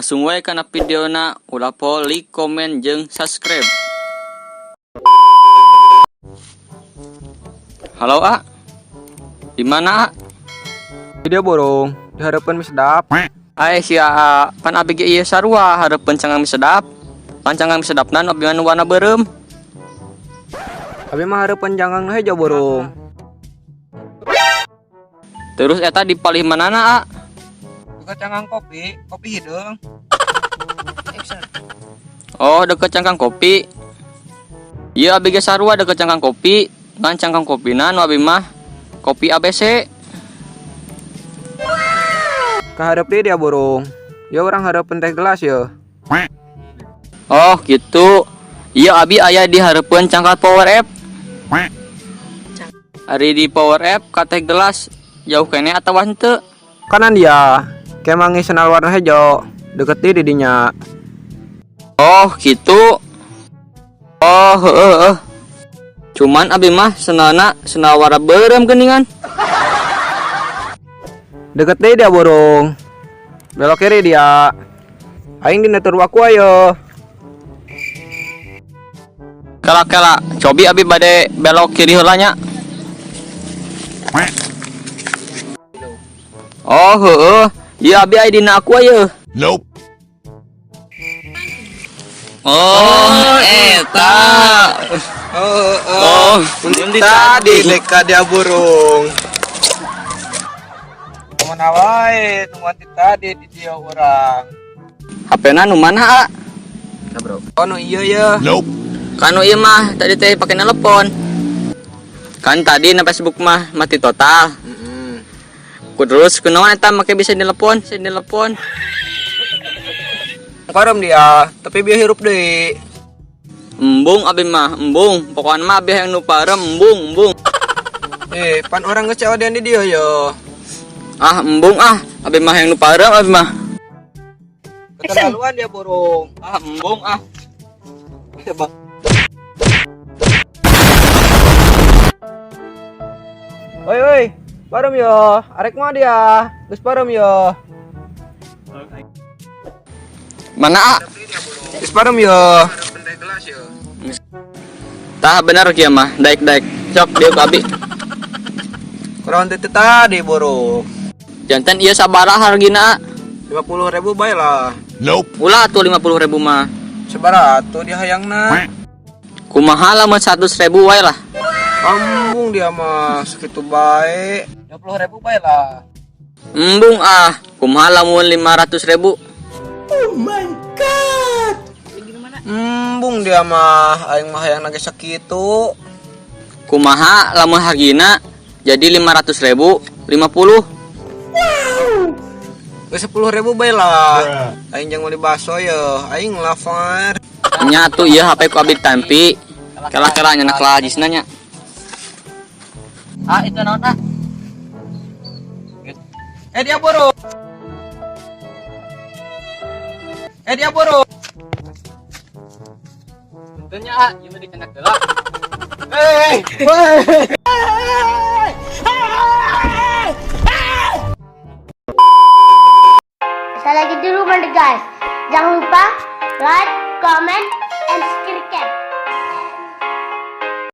Langsung wae kana videona, ulah poho like, komen, jeung subscribe. Halo A. Di mana A? Dia borong di hareupeun mie sedap. Ae si A, pan abi ge ieu sarua hareupeun cangkang mie sedap. Pan cangkang mie sedapna nu abi mah nu warna beureum. Abi mah hareupeun cangkang nu hejo borong. Terus eta di palih manana A? Deket cangkang kopi, kopi hideung. Oh, deket cangkang kopi. Iya abi ge sarua deket cangkang kopi. Ngan cangkang kopina nu abi mah kopi ABC. Ka hareup deui dia borong. Ya urang hareupeun teh gelas ye. Oh, gitu. Iya abi aya di hareupeun cangkang Power F. Ari di Power F ka teh gelas jauh keneh atawa henteu? Kanan dia. Kemangi senal warna hejo. Deket deui di dinya. Oh, gitu. Oh, heeh heeh. Cuman abi mah senalna senal warna beureum geuningan. Deket deui dia borong. Belok kiri dia. Aing dina tur waku ayo. Kela-kela, cobi abi bade belok kiri heula nya. Oh, heeh. Iya abi aya dina aku aya. Nope. Oh, eta. Oh, Oh, tadi deka dia burung. Mana wae tungguan ti tadi di dia urang. HP-na nu mana, A? Oh, nu ieu ye. Nope. Kan nu ieu mah tadi teh pake nelpon. Kan tadi na Facebook mah mati total. Heeh. Ku terus kunaon eta make bisa telepon, bisa telepon. Parem dia, tapi bieu hirup deui. Embung abi mah, embung. Pokokna mah abi hayang nu parem, embung, embung. Eh, pan urang geus cawadean di dieu yo. Ah, embung ah. Abi mah hayang nu parem abi mah. Keterlaluan dia burung. Ah, embung ah. Oi oi, parem yo. Arek mah dia. Geus parem yo. Mana A? Geus parem yo. Tah bener kieu mah, daek-daek. Cok dieu ka abi. Kurang teh tadi burung. Janten ieu sabaraha hargina? 50.000 bae lah. Nope. Ulah atuh 50.000 mah. Sabaraha atuh dia hayangna? Kumaha lamun 100.000 wae lah. Embung dia mah segitu bae. 20.000 bae lah. Embung ah, kumaha lamun 500.000? Embung dia mah, aing mah hayang ge sakitu. Kumaha lamun hargina jadi 500.000 50. Geus 10.000 bae lah. Aing jang meuli bakso ye, aing lapar. Nya atuh ieu HP ku abi tampi. Kela-kela nya nak lajisna nya. Ah, itu naon ah? Eh dia buru. Eh dia buru. Tentunya ah, ieu mah dikenak heula. Eh, Saya lagi di rumah nih guys. Jangan lupa like, comment, and